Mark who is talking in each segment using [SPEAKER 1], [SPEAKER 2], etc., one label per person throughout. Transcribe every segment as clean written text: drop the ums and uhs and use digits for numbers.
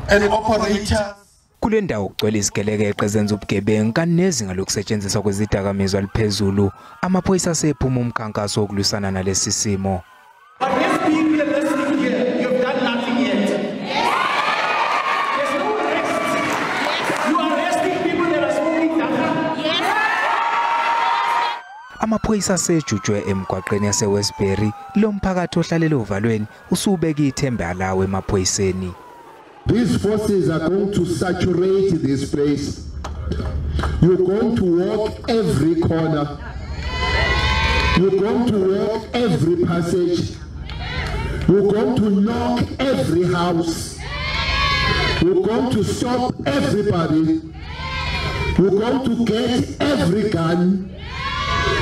[SPEAKER 1] and operators.
[SPEAKER 2] Kulendawo kugcwele izigelekeqe ezenza ubugebengu kanezinga lokusetshenziswa kwezidakamizwa liphezulu. Amaphoyisa asephuma umkhankaso wokulwisana nalesi simo.
[SPEAKER 1] But these people listening here, you've done nothing yet. There's no arrest. You are arresting people that are smoking tobacco.
[SPEAKER 2] Amaphoyisa asejujwe emgwaqeni yaseWestbury, lo mphakathi ohlalele uvalweni usubeka ithemba lawo emaphoyiseni.
[SPEAKER 3] These forces are going to saturate this place. You're going to walk every corner. You're going to walk every passage. You're going to knock every house. You're going to stop everybody. You're going to get every gun.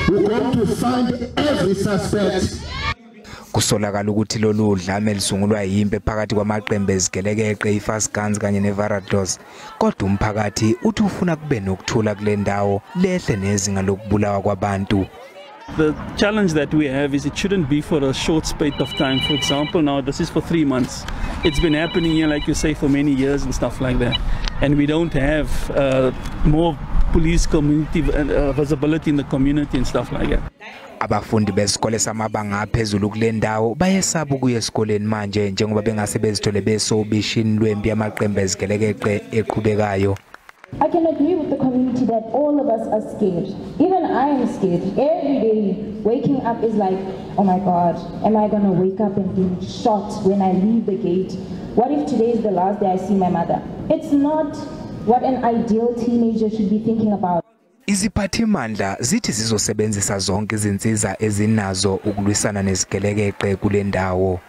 [SPEAKER 3] You're going to find every suspect.
[SPEAKER 2] Kusolakala ukuthi lolu dlame lisungulwa yimpe phakathi kwamaqembu ezigelekeqe iFast Guns kanye neVarados. Kodwa umphakathi uthi ufuna kube nokuthula kulendawo lehle nezinga lokubulawa kwabantu.
[SPEAKER 4] The challenge that we have is it shouldn't be for a short spate of time. For example, now this is for 3 months. It's been happening here, like you say, for many years and stuff like that. And we don't have more police community visibility in the community and stuff like that.
[SPEAKER 2] Abafundi besikole samabanga aphezulu kulendawo bayesaba ukuya esikoleni manje njengoba bengase bezithole besobishini lwempi yamaqembu ezigelekeqe eqhubekayo.
[SPEAKER 5] I can agree with the community that all of us are scared. Even I am scared. Every day waking up is like, oh my God, am I going to wake up and be shot when I leave the gate? What if today is the last day I see my mother? It's not what an ideal teenager should be thinking about.
[SPEAKER 2] Iziphathimandla zithi zizosebenzisa zonke izinsiza ezinazo ukulwisana nezigelekeqe kulendawo.